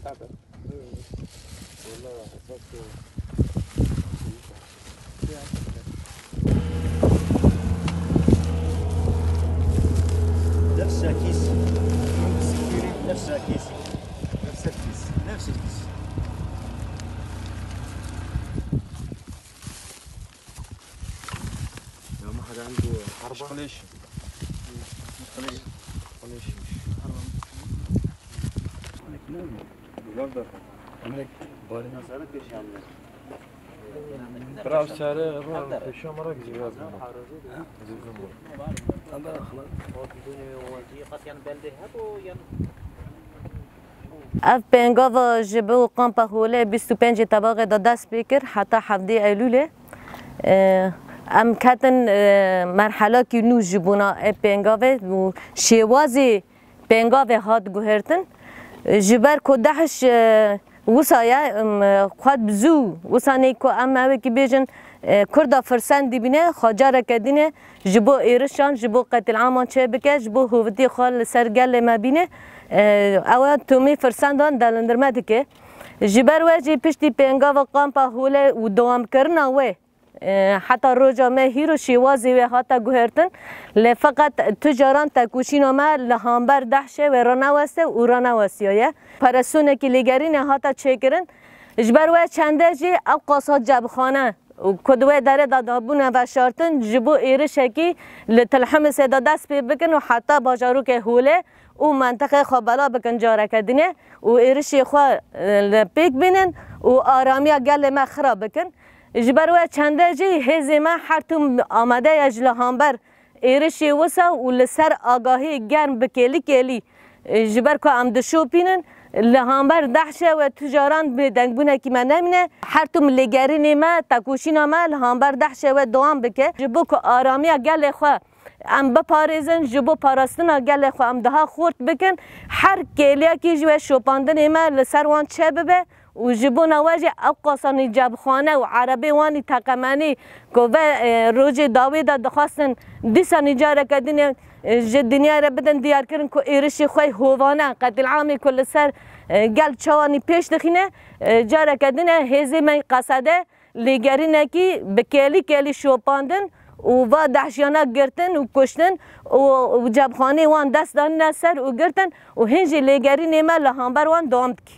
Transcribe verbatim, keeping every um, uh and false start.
نفس الكيس. نفس الكيس. نفس الكيس. نفس الكيس. لو ما حدا عنده حربة. ليش؟ ليش؟ ليش؟ Bravo, sare, bravo, pêşa me re gizli ver bû. Gizli bû. Ev pêngava ji bo kampa Holê bîst û pêncê Tebaxê de dest pê kir heta hevdê Eylûlê. Em ketin merhelakî nû ji bona ev pêngavê û şêwazê pêngavê hat guhertin. Ji ber ku DAIŞ wisa ye, xwet bi zû, wisa nê ku em ewekî bêjin, Kurda firsend dibîne, xwe careke dîne ji bo êrişan, ji bo qetil'aman çêbike, ji bo hovitiyê xwe li ser gelê me bîne. Ew e tomî firsendan delîndirme dike. Ji ber we jî piştî pêngava kampa Holê û dewamkirina wê, heta roja me hîro şêwazê wê hate guhertin. Lê feqet tu caran tekoşîna me li hamber DAIŞê wê raneweste û ranewestiyaye. Operasyonekî lêgerînê hate çêkirin. Ji ber we çende jî ew qasa cebxane û ku di wê derê de dabûne veşartin, ji bo êrişekî li Til Humisê de dest pê bikin û heta bajarokê Holê û mentiqê xwe bela bikin careke dinê û êrişê xwe, e, li pêk bînin û aramiya gelê me xira bikin. Ji ber we çende jî hêzê me her tim amade ye ji li hamber êrişê wisa û li ser agahî germ bi kêlî kêlî, e, ji ber ku em dişopînin, li hamber DAIŞê wê tu caran bêdengbûnekî me nemîne. Her tim lêgerînê me, tekoşîna me li hamber DAIŞê wê dewam bike. Ji bo ku aramiya gelê xwe em biparêzin, ji bo parastina gelê xwe em daha xurt bikin, her kêliyekî ji wê şopandinê me li ser wan çêbibe. Û ji bona we jî ew qasanî cebxane û erebê wanî teqemenî ku ve, e, rojê dawê de dixwastin dîsanî careke dinê, e, ji dinyayê re bidin diyarkirin ku êrişî xwe hovane, qetil'amê ku li ser, e, gel çawanî pêş dixîne, e, careke dinê hêzê me qesede lêgerînekî bi kêlî kêlî şopandin û va DAIŞiyana girtin û kuştin û, û cebxanê wan dest danîne ser û girtin û hîn jî lêgerînê me li hamber wan dewam dike.